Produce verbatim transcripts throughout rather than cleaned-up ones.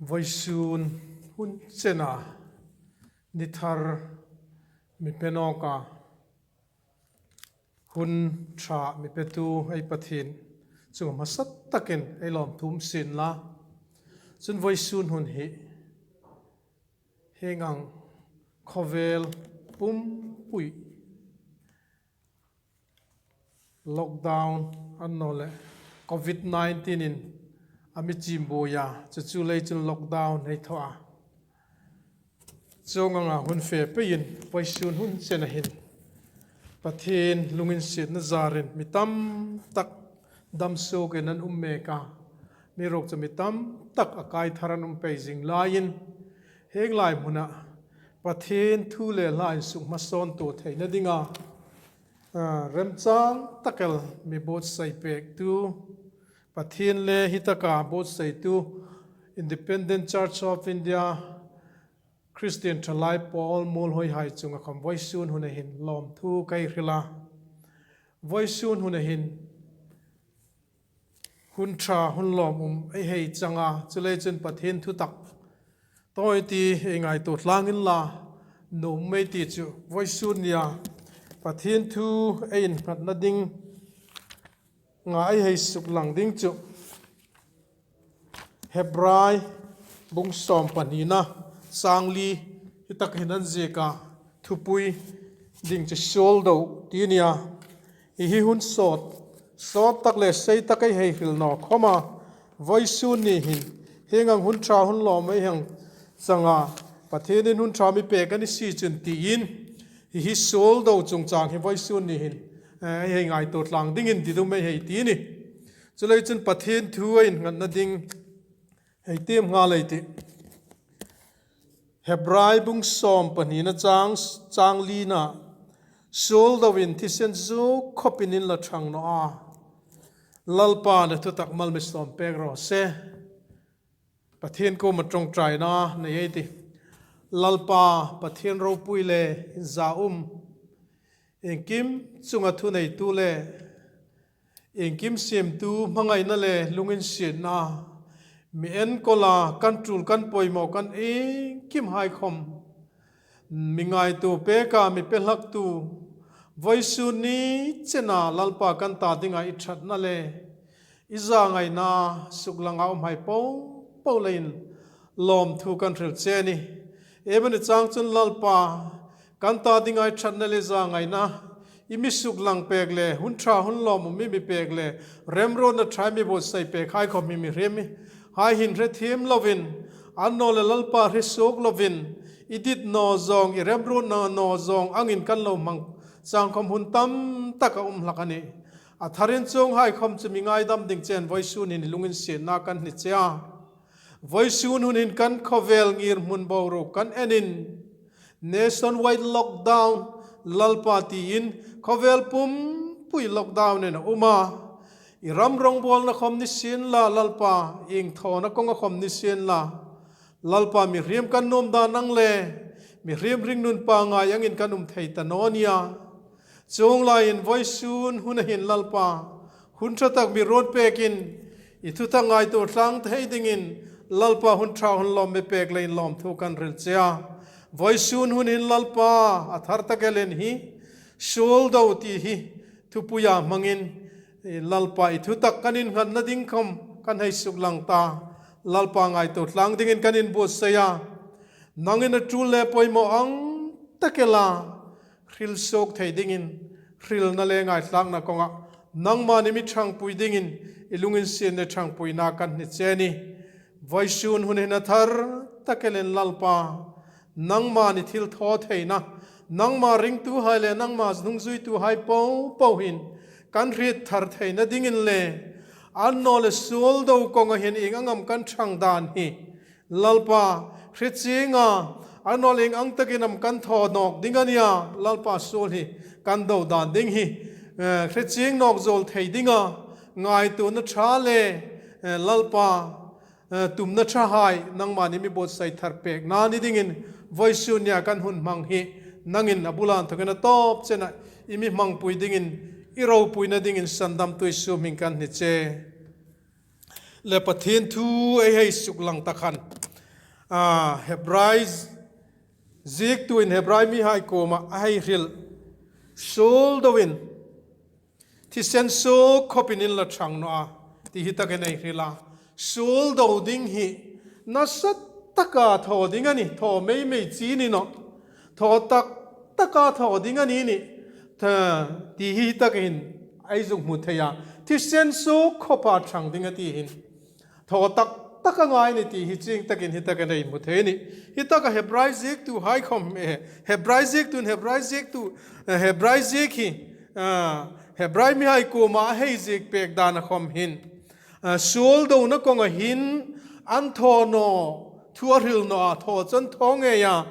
Vawisun hun chena ni thar mi pe nawka, hun ṭha mi petu ei Pathien chunga hmasa takin ei lawmthu um sien la. Chun vawisun hun hi hieng ang khawvel pumpui lockdown annawleh covid nineteen in a mi chim buoi a, chu chu lei chun lockdown hei thaw a. Chuong anga hun fe peiin vawisun hun chena hin Pathien lunginsietna zarin mi tam tak dam suokin an um mek a, mi ruok chu mi tam tak a kai thar an um pei zing laiin, hieng lai hmuna Pathien thu le hla insuk hmasawntu theina dinga, a, remchang tak el mi buotsai pektu, Pathien le hi taka buotsaitu Independent Church of India Christian Thalai Pawl Muolhoi hai chunga khawm vawisun huna hin lawmthu ka hril a. Vawisun huna hin hun ṭha hun lawmum ei hei chang a, chu lei chun Pathien thu tak tawi ti ei ngaituo tlangin la, nuom mei ti chu vawisun nia Pathien thu ei innghatna dinga ei hei suklang ding chu Hebrai bung sawm pahnina chang li hi tak hin an ziek a, thupui ding chu suol do ti nia. Hi hi hun sawt, sawt tak le sei tak ei hei hril naw khawma, vawisun ni hin hieng ang hun ṭha hun lawm ei hang chang a, Pathienin hun ṭha mi pek a ni si chun tiin, hi hi suol do chungchang hi vawisun ni hin, eh, ei hei ngaituo tlang dingin didum ei hei ti ni. Chu lei chun Pathien thu ei innghatna ding hei tiem nghal ei tih. Hebrai bung sawm pahnina chang, chang lina, suol doin thisen zuk khawpin in la ṭhang naw a, Lalpan a thu tak mal mi sawm pek raw se. Pathien kuoma ṭawngṭaina nei ei tih. Lalpa Pathien ropui le inza um, iengkim chunga thuneitu le iengkim siemtu hmangaina le lunginsietna, mi enkawl a kan tul kan poimaw kan iengkim hai khawm mi ngaituo peka mi pe hlaktu, vawisun ni chena Lalpa kan ta dinga i ṭhatna le i zangaina suklanga um hai po po leiin lawmthu kan hril che a nih. Iem a ni chang chun Lalpa kan ta dinga i ṭhatna le zangaina i mi suklang pek le hun ṭha hun lawmum i mi pek le remruotna ṭha i mi buotsai pek hai khawm hi mihriem hai hin hrethiem lovin, annawleh Lalpa hre suok lovin, i dit naw zawng, i remruot naw zawng angin kan lo hmang chang khawm hun tam tak a um hlak a nih. A tharin chuong hai khawm chu mi ngaidam ding chein vawisun hin lunginsietna kan hni che a. Vawisun hun hin kan khawvel ngirhmun boruok kan enin, nationwide lockdown Lalpa tiin khawvel pumpui lockdown in a um a. I ram rongbawlna khawm ni sien la Lalpa, ieng thawna kawnga khawm ni sien la, Lalpa mihriem kan nuom dan ang le mihriem hringnun pangngai angin kan um thei ta naw nia. Chuong laiin vawisun huna hin Lalpa, hun ṭha tak mi ruot pekin, i thu tak ngaituo tlang thei dingin, Lalpa hun ṭha hun lawm mi pek leiin lawmthu kan hril che a. Vawisun hun hin Lalpa, a thar tak elin hi suol do ti hi thupuia hmangin, Lalpa i thu tak kan innghatna ding khawm kan hei suklang ta. Lalpa ngaituo tlang dingin kan inbuotsai a. Nangin a tul le poimaw ang tak ela hril suok thei dingin, hrilna le ngaithlakna kawnga nangma'n i mi ṭhangpui dingin i lunginsietna ṭhangpuina kan hni che a nih. Vawisun hun hin a thar tak elin Lalpa, nangma'n i thilthawtheina, nangma ringtuhai le nangma hnungzuituhai po po hin kan hriet thar theina dingin le, annawleh suol do kawnga hin ieng ang am kan ṭhang dan hi Lalpa, hre chieng a, annawleh ieng ang takin am kan thaw nawk ding a nia, Lalpa suol hi kan do dan ding hi, eh, hre chieng nawk zuol thei dinga ngaituona ṭha le, eh, Lalpa, eh, tumna ṭhahai nangma'n i mi buotsai thar pekna ni dingin vawisun nia kan hun hmang hi nangin a bula inthokin a tawp chena i mi hmangpui dingin, i ropuina dingin Sandamtu Isu hmingin kan hni che. Le Pathien thu ei hei suklang ta khan, A, Hebrai ziektuin Hebrai mihai kuoma a hei hril. Suol doin thisen suok khawpin in la ṭhang naw a, ti hi takin ei hril a. Suol do ding hi nasa taka thaw ding a nih, thaw mei mei chi ni naw. Thaw tak taka thaw ding a ni nih. Tha, ti hi takin ei zuk hmu thei a. Thisen suok khawpa ṭhang ding a ti hin. Thaw tak taka ngai ni ti hi chieng takin hi takin ei hmu thei a nih. Hi taka Hebrai ziektuhai khawm, eh, Hebrai ziektuin Hebrai ziektu, eh, Hebrai ziek hi, ah, Hebrai mihai kuoma a hei ziek pek dan a khawm hin. Ah, suol dona kawnga hin an thaw naw, thu a hril naw a, thaw chu an thaw ngei a.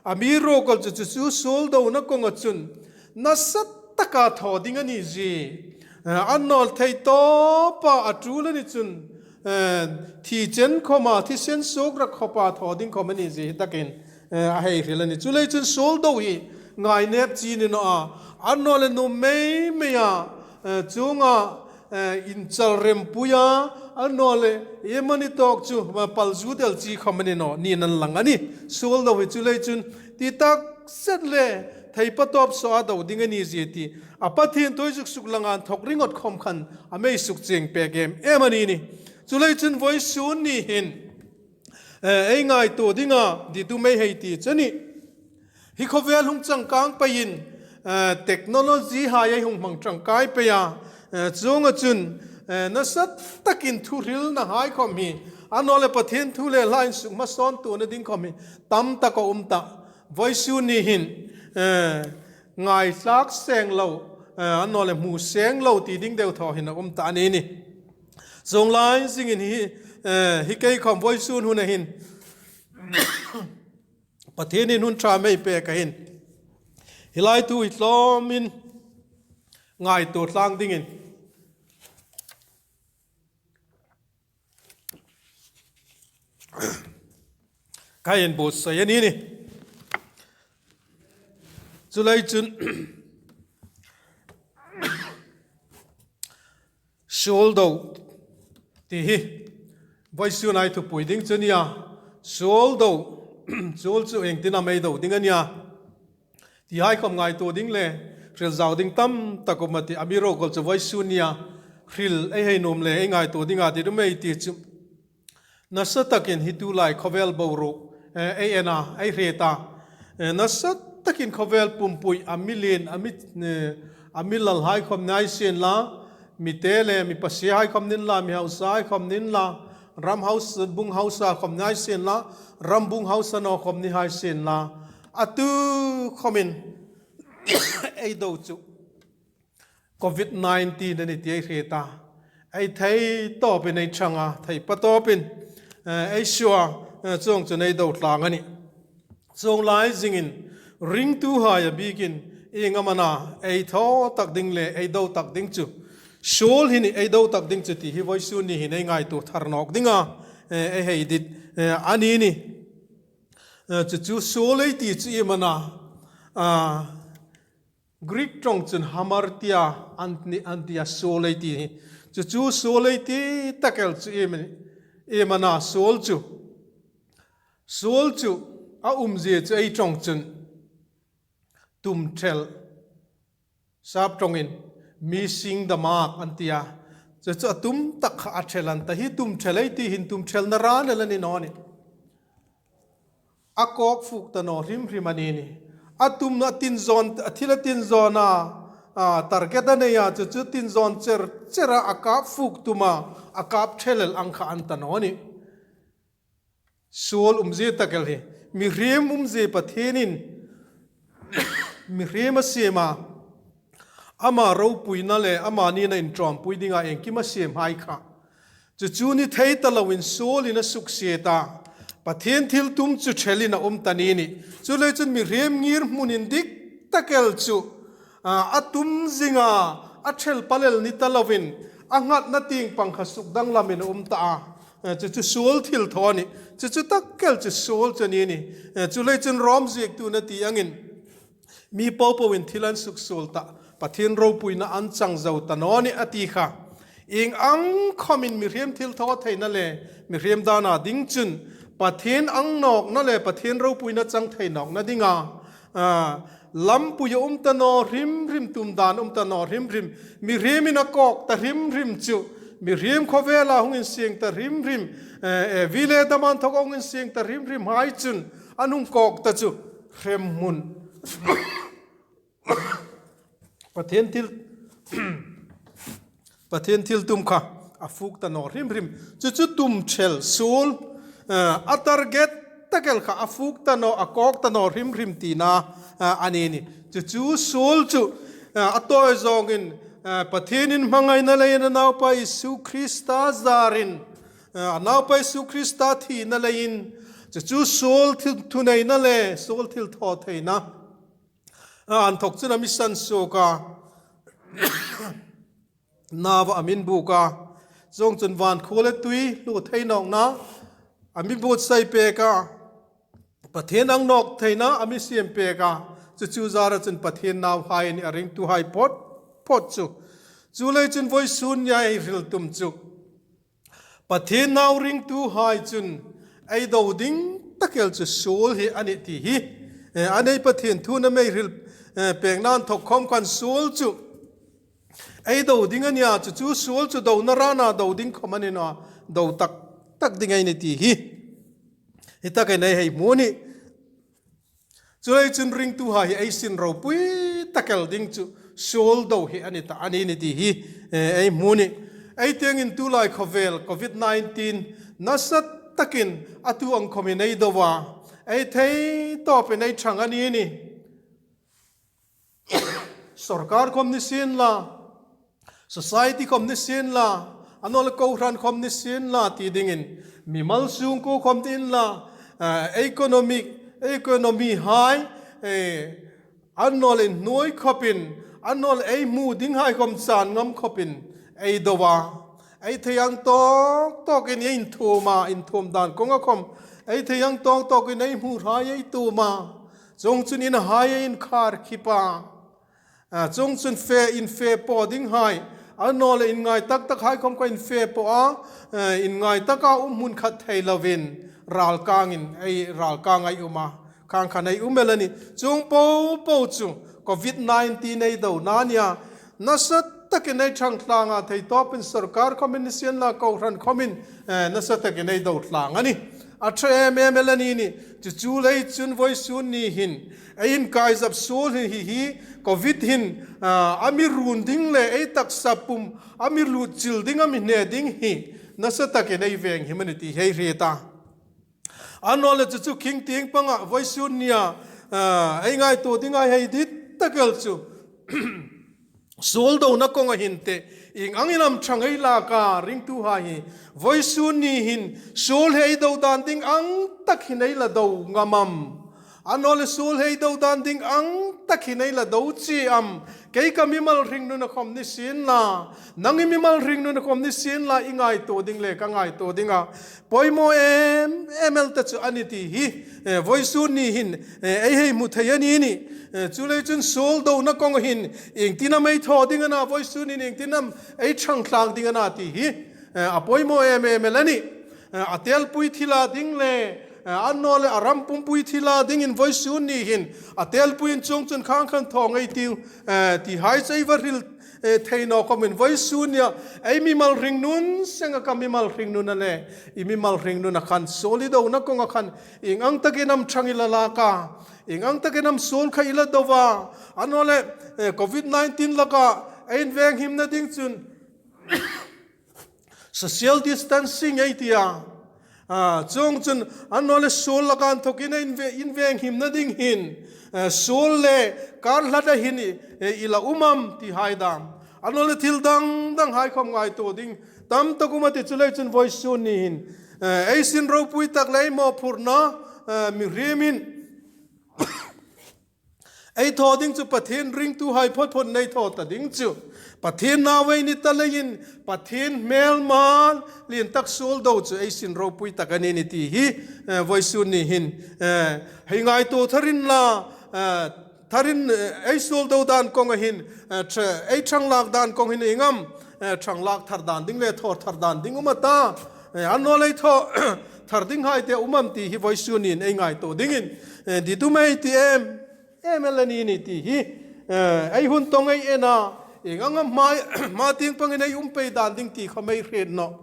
Amiruokchu chu, chu suol dona kawnga chun nasa taka thaw ding a ni zie. Eh, a nawl thei tawpa a tul a ni chun, eh, thi chen khawma, thisen suok rak khawpa thaw ding khawm a ni zie hi takin, eh, a hei hril a nih. Chuleiin chun suol do hi ngai nep chi ni naw a. A nawl le nuom mei mei a, eh, chuonga, eh, inchal rempui a, a nawl le, eh, mani tawk chu, ma pal zut el chi khawm a ni naw, ni nan lang a nih. Suol do hi chuleiin chun, ti tak zet le, thei patawp suoa do ding a ni zie ti. A Pathien thaw zuk suk langa inthawk ringawt khawm khan, a mei suk chieng pek em em a ni nih. Chuleiin chun vawisun ni hin, eh, ei ngaituo dinga, ditu mei hei ti chu a nih. Hi khawvel hung changkang peiin, eh, technology hai ei hung hmang ṭangkai pei a, eh, chuonga chun, eh, nasa takin thuhrilna hai khawm hi, a nawl le Pathien thu le hla insuk hmasawn tuona ding khawm hi, tam tak a um ta. Vawisun ni hin, eh, ngaithlak seng lo, eh, a nawl le hmu seng lo ti ding deu thaw hin a um ta a ni nih. Chuong lai zingin hi, eh, hi kei khawm vawisun hun a hin. Pathienin hun ṭha mei pek a hin. Hi lai thu hi tlawmin ngaituo tlang dingin. Ka inbuotsai a ni nih. Chuleiin chun, suol do ti hi, vawisun ei thupui ding chu a nih a. Suol do, suol chu iengtin am ei do ding a nih a. Ti hai khawm ngaituo ding le, hril zau ding tam tak um a tih, amiruokchu vawisun nia, hril ei hei nuom le, ei ngaituo dinga ti dum ei ti chu. Nasa takin hi tulai khawvel boruok, eh, ei en a, ei hre ta. Eh, nasa takin khawvel pumpui, a mi lien, a mi, eh, a mi lal hai khawm ni hai sien la, mi te le, mi pasie hai khawm ni inla, mi hausa hai khawm ni inla, ram hausa, bung hausa khawm ni hai sien la, ram bung hausa naw khawm ni hai sien la. A tu khawmin ei do chu covid nineteen a nih ti ei hre ta. Ei thei tawpin ei ṭhang a, thei patawpin, eh, ei suo a, eh, chuong chun ei do tlang a nih. Chuong lai zingin ringtuhai a bikin ieng am a na ei thaw tak ding le ei do tak ding chu. Suol hi nih ei do tak ding chu ti hi vawisun ni hin ei ngaituo thar nawk dinga, eh, ei hei dit, eh, a ni nih. Eh, chu chu suol ei ti chu iem a na, ah, Greek ṭawng chun hamartia an ni, an tia suol ei ti hi. Chu chu suol ei ti tak el chu iem, iem a na suol chu. Suol chu a umzie chu ei ṭawng chun tumthel. Sap ṭawngin missing the mark an tia. Chu chu a tum tak kha a thel an ta hi tumthel ei ti hin tumthelna ran el a ni naw nih. A kawk fuk ta naw hrim hrim a ni nih. A tumna a tin zawn, a thil a tin zawn a, a, target a nei a, chu chu tin zawn cher cher a, a kap fuk tum a, a kap thel el ang kha an ta naw nih. Suol umzie tak el hi. Mihriem umzie Pathienin, mihriem a siem a. Ama ropuina le, ama nina inṭawmpui dinga iengkim a siem hai kha. Chu chu ni thei ta loin suolin a suksiet a. Pathien thiltum chu thelin a um ta ni nih. Chuleiin chun mihriem ngirhmun indik tak el chu, a, a tum zinga, a thel pal el ni ta loin, a nghatna tieng pang kha suk danglamin a um ta a. A, chu chu suol thilthaw a nih. Chu chu tak el chu suol chu a ni nih. A, chuleiin chun Rom ziektuin a ti angin. Mi popoin thil an suksuol ta, Pathien ropuina an chang zo ta naw nih a ti kha. Ieng ang khawmin mihriem thilthaw theina le, mihriem dana ding chun, Pathien ang nawkna le Pathien ropuina chang thei nawkna dinga, a, lampui a um ta naw hrim hrim, tum dan um ta naw hrim hrim, mihriemin a kawk ta hrim hrim chu, mihriem khawvela hung insieng ta hrim hrim, e, e, vile dam inthawka hung insieng ta hrim hrim hai chun an hung kawk ta chu, hremhmun. Pathien thil, Pathien thiltum kha a fuk ta naw hrim hrim. Chu chu tum thel suol, eh, a target tak el kha a fuk ta naw, a kawk ta naw hrim hrim tina, eh, a ni ni. Chu chu suol chu, eh, a tawi zawngin, eh, Pathienin hmangaina leiin a Naupa Isu Krista zarin, eh, a Naupa Isu Krista thina leiin, chu chu suol thil thuneina le suol thil thaw theina a inthawk chun a mi sansuok a, nawa a mi inbuk a, chuongchun van khuo le tui hlu thei nawkna a mi buotsai pek a, Pathien ang nawk theina a mi siem pek a, chu chu zara chun Pathien nauhai a nih a ringtuhai phawt phawt chu. Chuleiin chun vawisun nia ei hril tum chu, Pathien nau ringtuhai chun ei do ding tak el chu suol hi a nih ti hi, eh, a nei Pathien thu a mi hril, eh, pekna inthawk khawm khan suol chu ei do ding a nih a, chu chu suol chu dona rana do ding khawm a ni naw, do tak tak ding ei nih ti hi. Hi tak ei hei hmu a nih. Chuleiin chun ringtuhai hi ei sin ropui tak el ding chu suol do hi a ni ta a ni ni ti hi, eh, ei hmu a nih. Ei tiengin tulai khawvel covid nineteen nasa takin a tu ang khawmin ei do a, ei thei tawpin ei ṭhang a ni ni. Sawrkar khawm ni sien la, society khawm ni sien la, a naw leh kohran khawm ni sien la ti dingin, mimal sungkuo khawm ni sien la, eh, economic, economy hai, eh, a naw leh hnuoi khawpin, a naw leh ei hmu dinghai khawm chan ngam khawpin ei do a. Ei thei ang tawk tawkin ei inthuom a, inthuom dan kawnga khawm ei thei ang tawk tawkin ei hmu hai ei tuom a. Chuongchun inhai ei inkhar khip a. A, chuongchun fe, infe paw dinghai, a naw leh inngai tak tak hai khawm kha infe paw a, eh, inngai taka um hmun khat thei lovin, ralkangin, ei ralkang ei um a, khang khan ei um el a nih. Chuong po po chu covid nineteen ei dona nia nasa takin ei ṭhang tlang a, thei tawpin sawrkar khawmin ni sien la, kohran khawmin, eh, nasa takin ei do tlang a nih. A ṭha em em el a ni ni. Chu chu lei chun vawisun ni hin ei inkaizap suol hi, hi, hi, covid hin, ah, a mi run ding le ei taksa pum a mi lut chil ding, a mi hne ding hi nasa takin ei venghim a nih ti hei hriet a. A naw leh chu chu khing tieng panga vawisun nia, ah, ei ngaituo dinghai hei dit tak el chu suol dona kawnga hin te, ieng angin am ṭhang ei lak a, ringtuhai hi, vawisun ni hin suol hi ei do dan ding ang tak hin ei la do ngam am? A naw leh suol hi ei do dan ding ang tak hin ei la do chie am? Kei ka mimal hringnuna khawm ni sien la, nang i mimal hringnuna khawm ni sien la, i ngaituo ding le ka ngaituo dinga poimaw em em el ta chu a nih ti hi, eh, vawisun ni hin, eh, ei hei hmu thei a ni ni. Eh, chuleiin chun suol dona kawnga hin iengtin am ei thaw ding a na, vawisun ni hin iengtin am ei ṭhang tlang ding a na ti hi, eh, a poimaw em em el a nih. Eh, a telpui thila ding le, eh, a naw leh a ram pumpui thila dingin vawisun ni hin a telpuiin chuongchun khang khan thaw ngei ei tiu, eh, ti hai chu ei va hril, eh, thei naw khawmin vawisun nia ei mimal hringnun senga ka mimal hringnuna le i mimal hringnuna khan suol i dona kawnga khan ieng ang takin am ṭhang i la lak a, ieng ang takin am suol kha i la do a. A naw leh, eh, covid nineteen laka ei invenghimna ding chun social distancing ei ti a. Ah, chuongchun a naw leh suol laka inthawkin ei inve, invenghimna ding hin, eh, suol le kar hlata hin i, eh, i la um am ti hai dam, a naw leh thil dang dang hai khawm ngaituo ding tam tak um a tih. Chuleiin chun vawisun ni hin, eh, ei sin ropui tak le ei mawphurna, eh, mihriemin ei thaw ding chu Pathien ringtuhai phawt phawt ei thaw ta ding chu, Pathien nau ei ni ta leiin Pathien hmelma lien tak suol do chu ei sin ropui tak a ni ni ti hi, eh, vawisun ni hin, eh, hei ngaituo thar inla, eh, thar in, eh, ei suol do dan kawnga hin, eh, ṭha, ei ṭhang lak dan kawng hin ieng am, eh, ṭhang lak thar dan ding le thaw thar dan ding um a ta, eh, a naw leh ei thaw thar dinghai te um am ti hi vawisun nin ei ngaituo dingin, eh, ditum ei ti em, em el a ni ni ti hi, eh, ei hun tawng ei en a, ieng anga hma, hma tieng pangin ei um pei dan ding ti khom ei hriet nawh.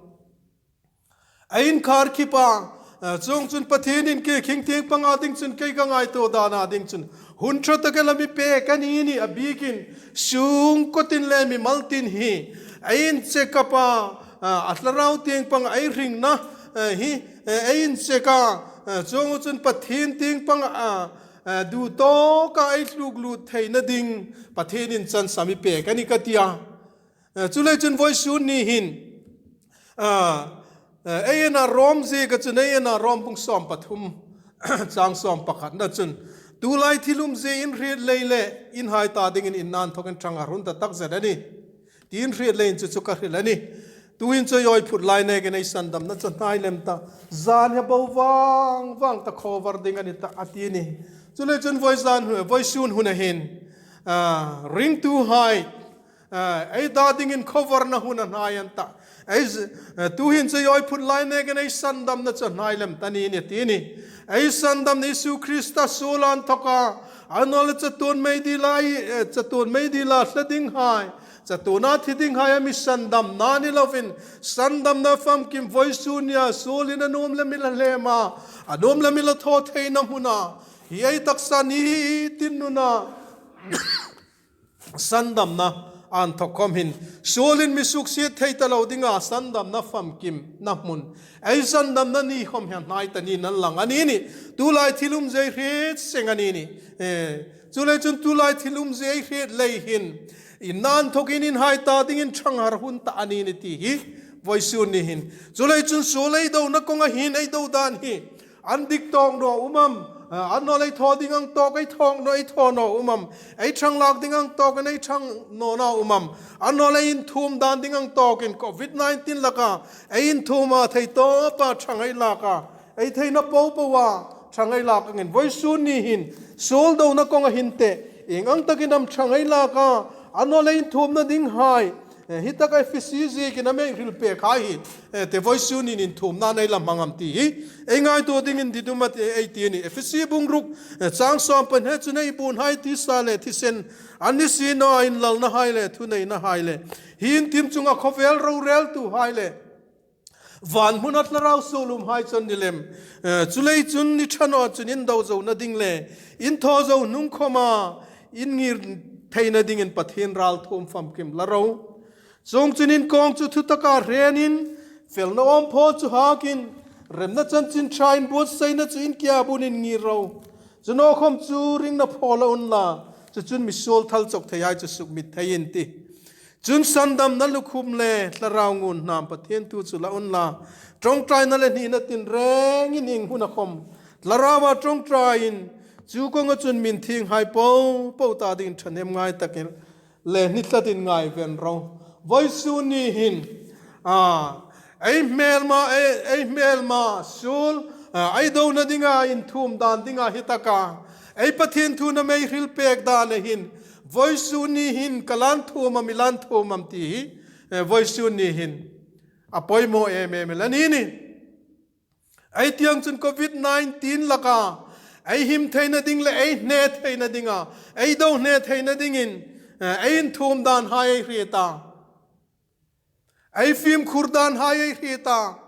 Ei inkhar khip a, eh, chuongchun Pathienin kei khing tieng panga ding chun kei ka ngaituo dan a ding chun hun ṭha tak el a mi pek a ni ni a bikin sungkuo tin le mimal tin hi ei incheck up a, eh, a thlarau tieng panga ei hringna, eh, hi, eh, ei incheck a, eh, chuongchun Pathien tieng panga, eh, eh, duhtawka ei tluk lut theina ding Pathienin chance a mi pek a ni ka ti a. Eh, chuleiin chun vawisun ni hin, ah, eh, ei en a Rom zieka chun, ei en a Rom bung sawm pathum, chang sawm pakhatna chun, tulai thil umzie in hriet lei le, in hai ta dingin inna inthawkin ṭhang a run ta takzet a nih. Ti in hriet leiin chu chu ka hril a nih. Tuhin chu ei phut lai nekin ei sandamna chu hnai lem ta. Zan hi bo vang vang ta khawvar ding a ni ta a ti nih. Chuleiin chun vawi zan, vawisun huna hin, ah, ringtuhai, ah, ei ta dingin khawvarna hun a hnai an ta. Ei z-, ah, tuhin chu ei phut lai nekin ei sandamna chu hnai lem ta ni ni ti nih. Ei sandamna Isu Krista suol a inthoka, a nawleh chatuon meidila, eh, chatuon meidila hla dinghai, chatuona thi dinghai a mi sandamna ni lovin, sandamna famkim vawisun nia suolin a nuom lem a mi la hlem a, a nuom lem a mi la thaw theina hmuna, hi ei taksa ni tin nuna, sandamna a inthok khom hin, suolin mi suksiet thei ta lo dinga sandamna famkimna hmun, ei sandamna ni khom hi a hnai ta niin a lang a ni nih. Tulai thil umzie hriet seng a ni nih. Eh, chuleiin chun tulai thil umzie hriet lei hin, inna inthokin in hai ta dingin ṭhang har hun ta a ni nih ti hi vawisun ni hin. Chuleiin chun suol ei dona kawnga hin ei do dan hi an dik tawk naw um am? Ah, a nawleh ei thaw ding ang tawk ei thaw naw, ei thaw naw um am? Ei ṭhang lak ding ang tawk ei ṭhang naw naw um am? A nawleh ei inthum dan ding ang tawkin covid nineteen laka ei inthum a, thei tawpa ṭhang ei lak a, ei theina popoa ṭhang ei lak angin vawisun ni hin suol dona kawnga hin te ieng ang takin am ṭhang ei lak a, a nawleh ei inthumna dinghai, eh, hi taka Efesi ziekin a mi hril pek hai hi, eh, te vawisun nin inthumna nei la hmang am ti hi ei ngaituo dingin ditum a ti, ei ti nih. Efesi bung ruk, eh, chang sawm pahni chun ei buonhai tisa le thisen, an ni si naw inlalna hai le thuneina hai le, hi inthim chunga khawvel roreltuhai le, van hmuna thlarau suol umhai chun ni lem. Eh, chuleiin chun ni ṭha naw chun in do zo na ding le, in thaw zo hnung khoma in ngir theina dingin Pathien ralthuom famkim la ro. Chuongchun in kawng chu thutaka hrenin, felna awmphaw chu hakin, remna chanchin ṭha inbuotsaina chu in kiabunin ngir ro. Chu naw khom chu ringna phaw la unla, chu chun misuol thal chawk theihai chu sukmit thei in tih. Chun sandamna lukhum le thlarau ngun hnam Pathien thu chu la unla, ṭawngṭaina le hnina tinrengin ieng huna khom thlarauva ṭawngṭaiin, chu kawnga chun mi inthienghai popo ta dingin ṭhahnem ngai takin le ni tlatin ngaiven ro. Vawisun ni hin, a, ei hmelma, ei, ei hmelma suol, a, ei dona dinga inthum dan dinga hi taka ei Pathien thu a mi hril pek dan a hin, vawisun ni hin ka la inthum am, i la inthum am ti hi, eh, vawisun ni hin a poimaw em em el a ni nih. Ei ti ang chun covid nineteen laka ei him theina ding le ei hne theina dinga, ei do hne theina dingin, eh, ei inthum danhai ei hriet a, ei fimkhur danhai ei hriet a,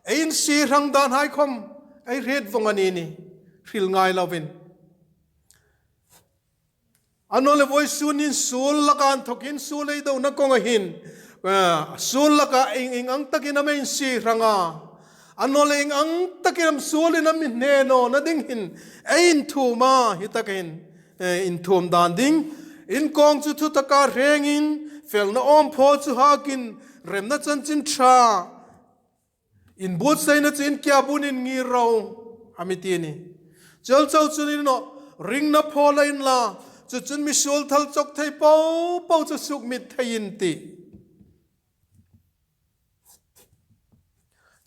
ei insie hrang danhai khom ei hriet vong a ni nih, hril ngai lovin. A nawleh vawisun nin suol laka inthokin suol ei dona kawnga hin, eh, suol laka ieng, ieng ang takin am ei insie hrang a, a nawleh ieng ang takin am suolin am ei hne nawna ding hin ei inthum a, hi taka hin, eh, inthum dan ding. In kawng chu thutaka hrengin, felna awmphaw chu hakin, remna chanchin ṭha inbuotsaina chu in kiabunin ngir ro, a mi ti nih. Chel chau chun in naw, ringna phaw la unla, chu chun misuol thal chawk thei popo chu sukmit thei in tih.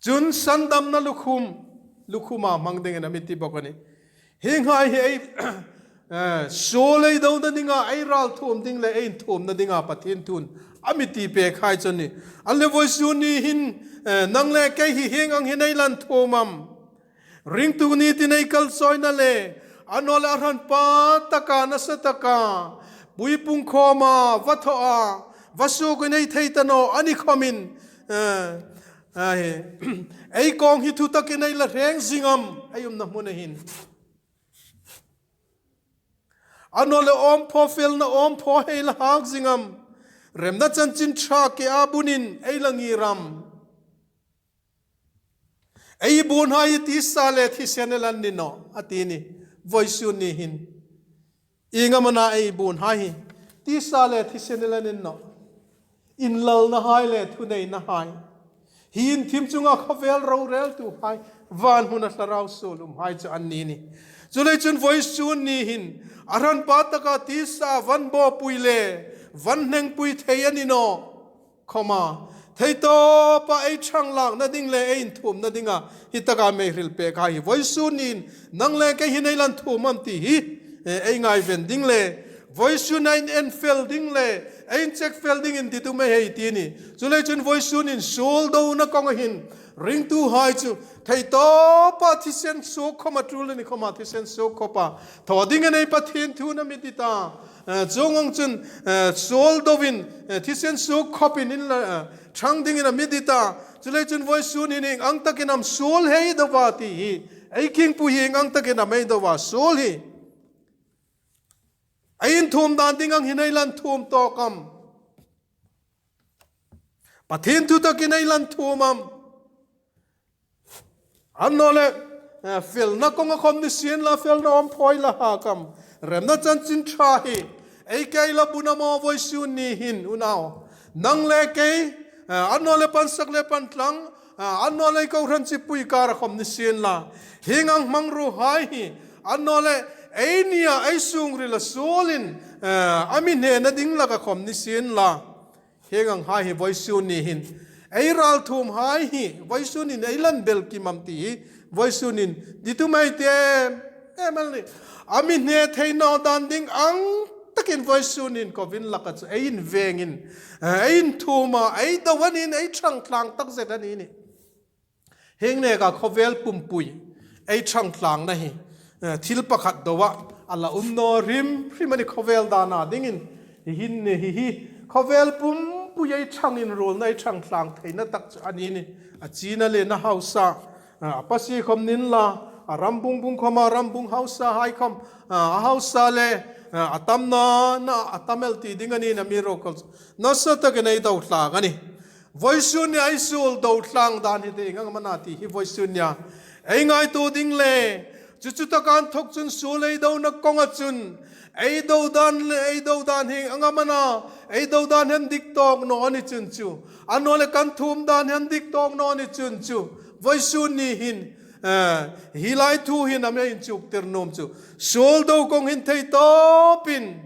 Chun sandamna lukhum, lukhuma hmang dingin a mi ti bok a nih. Hienghai hi ei, eh, suol ei dona dinga ei ralthuom ding le ei inthumna dinga Pathien thun a mi ti pekhai chu a nih. A le vawisun ni hin, eh, nang le kei hi hieng ang hin ei la inthum am? Ringtu ni tin ei kalchawina le, a naw le a hranpa taka nasa taka, pui pungkhawma va thaw a, va suok in ei thei ta naw a ni khawmin, eh, eh, ei kawng hi thu takin ei la reng zing am, ei umna hmuna hin. A naw le awmphaw felna awmphaw hei la hak zing am, remna chanchin ṭha ke a bunin ei la ngir am. Ei buonhai tisa le thisen el an ni naw, a ti ni, vawisun ni hin. Ieng am a na ei buonhai hi, tisa le thisen el an ni naw. Inlalnahai le thuneinahai. Hi inthim chunga khawvel roreltuhai, van huna thlarau suol umhai chu an ni ni. Chuleiin chun vawisun ni hin, a hranpa taka tisa van bawpui le, van hnengpui thei a ni naw khawma, theitawpa ei ṭhang lakna ding le ei inthuomna dinga hi taka mi hril pek hai hi. Vawisun nin nang le kei hin ei la inthuom am ti hi, eh, ei ngaiven ding le, vawisun a inenfel ding le, ei incheck fel dingin ditum ei hei ti ni. Chuleiin chun vawisun nin suol dona kawnga hin, ringtuhai chu, theitawpa thisen suok khawma tul a ni khawma thisen suok khawpa thaw dingin ei Pathien thu a mi dit a. Eh, chuong ang chun, eh, suol doin, eh, thisen suok khawpin in la, eh, ṭhang dingin a mi dit a. Chuleiin chun vawisun nin ieng ang takin am suol hei do a ti hi. Ei khingpui hi ieng ang takin am ei do a suol hi. Ei inthuom dan ding ang hin ei la inthuom tawk am. Pathien thu takin ei la inthuom am. A naw le, eh, felna kawnga khawm ni sien la, felna awmphaw la hak am. Remna chanchin ṭha hi. Ei kei la bun am aw vawisun ni hin unau. Nang le kei, eh, a naw le pansak le pantlang, eh, a naw le kohran chipui kara khawm ni sien la. Hieng ang hmangruohai hi. A naw le ei nia ei sungrila suolin, eh, a mi hnena ding laka khawm ni sien la. Hieng ang hai hi vawisun ni hin. Ei ralthuomhai hi, vawisun nin ei la inbelkim am ti hi, vawisun nin, ditum ei ti em, em el ni. A mi hne thei naw dan ding ang takin vawisun nin khawvin laka chu, ei invengin, eh, ei inthuoma, ei do a nin, ei ṭhang tlang tak zet a ni ni. Hieng neka khawvel pumpui, ei ṭhang tlangna hi, eh, thil pakhat doa, a la um naw hrim hrim a ni khawvel dana dingin, hi hin ni hi hi, khawvel pumpui ei ṭhang inruolna, ei ṭhang tlang theina tak chu a ni ni, a china le na hausa, eh, a pasie khawm ni inla, a ram bung bung khawma, ram bung hausa hai khawm, eh, a hausa le, eh, a tamna, na, a tam el ti ding a ni na mi rokal, nasa takin ei do tlang a ni. Vawisun nia ei suol do tlang dan hi te ieng ang am a na ti hi vawisun nia ei ngaituo ding le. Chu chu taka inthok chun suol ei dona kawnga chun ei do dan le, ei do dan hi ieng ang am a na, ei do dan hi indik tawk naw a ni chun chu. A naw le kan thuom dan hi indik tawk naw a ni chun chu. Vawisun ni hin, eh, hi lai thu hin a mi inchuktir nuom chu. Suol do kawng hin theitawpin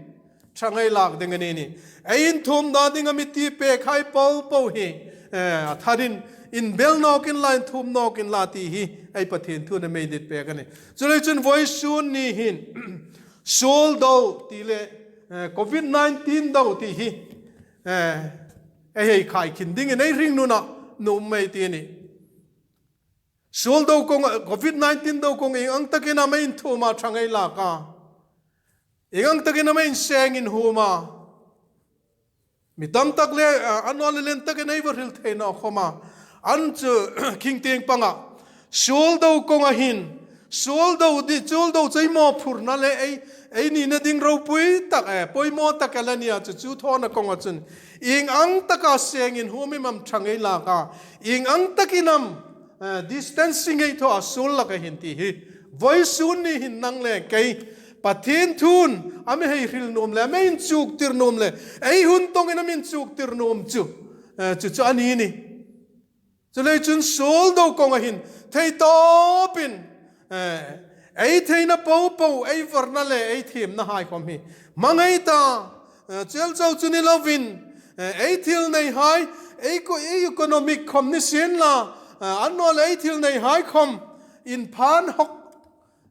ṭhang ei lak ding a ni ni. Ei inthuomna ding a mi ti pek hai po po hi, eh, a tharin inbel nawk inla, inthuom nawk inla ti hi ei Pathien thu a mi dit pek a ni. Chuleiin chun vawisun ni hin, suol do ti le, eh, covid nineteen do ti hi, eh, ei hei khai khin dingin ei hringnuna nuom ei ti ni. Suol do kawng, covid nineteen do kawng ieng ang takin am ei inthuoma ṭhang ei lak a. Ieng ang takin am ei inseng inhuom a. Mi tam tak le, a, a naw le lien takin ei va hril thei naw khawma. An chu khing tieng panga. Suol do kawnga hin. Suol do di, suol do chu ei mawphurna le ei, ei nina ding ropui tak, eh, poimaw tak a la nia chu chu thawna kawnga chun. Ieng ang taka seng inhuom am ṭhang ei lak a. Ieng ang takin am, eh, distancing ei thaw a suol laka hin ti hi. Vawisun ni hin nang le kei. Pathien thun, a mi hei hril nuom le, a mi inchuktir nuom le. Ei hun tawngin a mi inchuktir nuom chu. Eh, chu chu a ni ni. Chuleiin chun suol do kawnga hin, theitawpin, eh, ei theina po po, ei varna le, ei thiemna hai khawm hi. Hmangai ta, eh, chel chau chu ni lovin, eh, ei thil nei hai, ei ko, ei economic khawm ni sien la, eh, a naw le ei thil nei hai khawm, inphan hawk,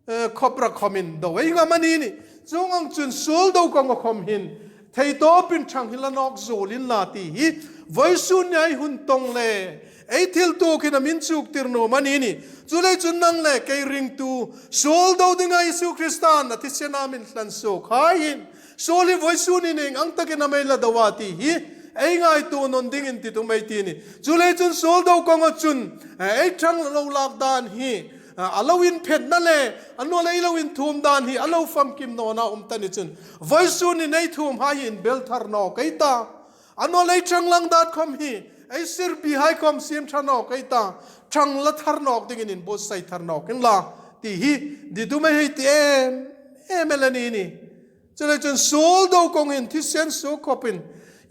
eh, khawp rak khawmin do ei ngam a ni ni. Chuong ang chun suol do kawnga khawm hin, theitawpin ṭhang hi la nawk zuol inla ti hi, Vawisun ni ei hun tawng le, ei thil tuok hin a min chuktir nuom a ni nih. Chuleiin chun nang le kei ringtu, suol do dinga Isu Kristan a thisen a min hlan suok hai hin, suol hi vawisun ni ieng ang takin am ei la do a ti hi ei ngaituo nawn dingin ti tum ei ti nih. Chuleiin chun suol do kawnga chun, eh, ei ṭhang lo lak dan hi, eh, a lo inphetna le, a nawleh ei lo inthuom dan hi a lo famkim nawna um ta ni chun, vawisun ni ei thuom hai hi inbel thar nawk ei ta. A nawleh ei ṭhang lang dat khom hi, ei sirpi hai khom siem ṭha nawk ei ta, ṭhang la thar nawk dingin inbuotsai thar nawk inla, ti hi, dit um ei hei ti em em el a ni nih. Chuleiin chun suol do kawng hin thisen suok khopin,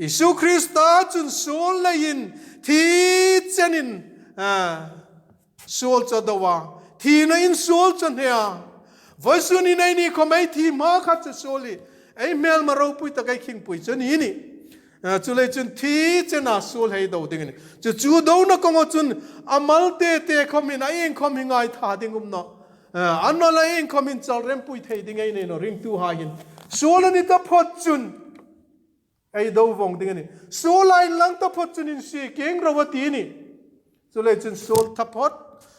Isu Krista chun suol leiin thi chenin, ah, suol chu a do a, thina in suol chu a hne a. Vawisun ni ei ni khom ei thi hma khat chu suol hi ei hmel ma ropui tak ei khingpui chu a ni nih. Ah, chuleiin chun thi chena suol hei do ding a nih. Chu chu dona kawnga chun a mal te te khomin a ieng khom hi ngaitha ding um nawh. Ah, a nawleh ieng khom hin chalrempui thei ding ei nei nawh ringtu hai hin. Suol a ni taphot chun ei do vong ding a nih. Suol a inlang taphot chun insie keng ro a ti nih. Chuleiin chun suol taphot,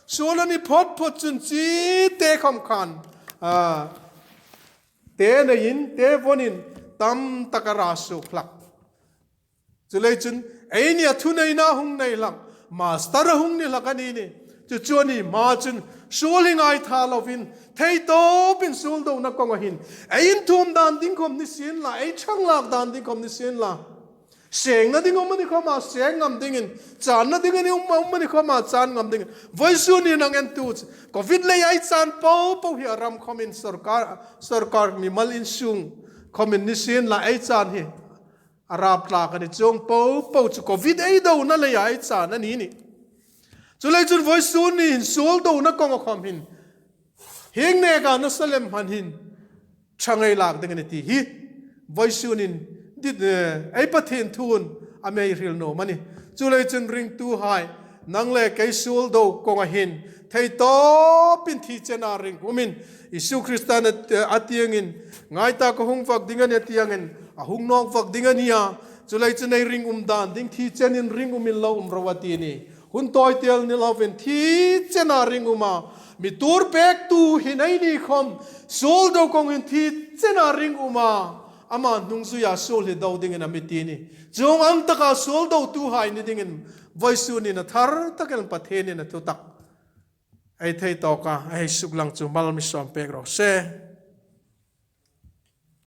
suol a ni phot phot chun chi te khom khan, ah, te neiin, te vonin, tam tak a ra suok hlak. Chuleiin chun, eini a thuneina hung nei hlak, master a hung ni hlak a ni nih. Chu chu a ni hma chun, suol hi ngaitha lovin, thei tawpin suol dona kawnga hin, ei inthuom dan ding khom ni sien la, ei ṭhang lak dan ding khom ni sien la, sengna ding um a ni khoma seng ngam dingin, channa ding a ni um, um a ni khoma chan ngam dingin, vawisun ni nang en tu, Covid lei ei chan po po hi a ram khomin sawrkar, sawrkar mimal insung khomin ni sien la ei chan hi a rap tlak a ni chuong po po chu Covid ei dona leia ei chan a ni nih. Chuleiin chun vawisun ni hin suol dona kawnga khom hin, hieng neka nasa lem hman hin ṭhang ei lak ding a nih ti hi vawisun ni dit, eh, ei Pathien thuin a mi hril nuom a nih. Chuleiin chun ringtu hai, nang le kei suol do kawnga hin thei tawpin thi chena ring umin, Isu Kristan a, a tiengin, ngai ta, ka hung vak ding a nih a tiengin, a hung nawk vak ding a nih a. Chuleiin chun ei ring um dan ding thi chenin ring umin lo um ro a ti nih. Hun tawi tel ni lovin thi chena ring um a, mi tuor pektu hin ei ni khom, suol do kawng hin thi chena ring um a, ama hnungzuia suol hi do dingin a mi ti nih. Chuong ang taka suol dotu hai ni dingin vawisun ni a thar takin Pathienin a thu tak ei thei tawk a, ei suklang chu mal mi sawm pek raw se.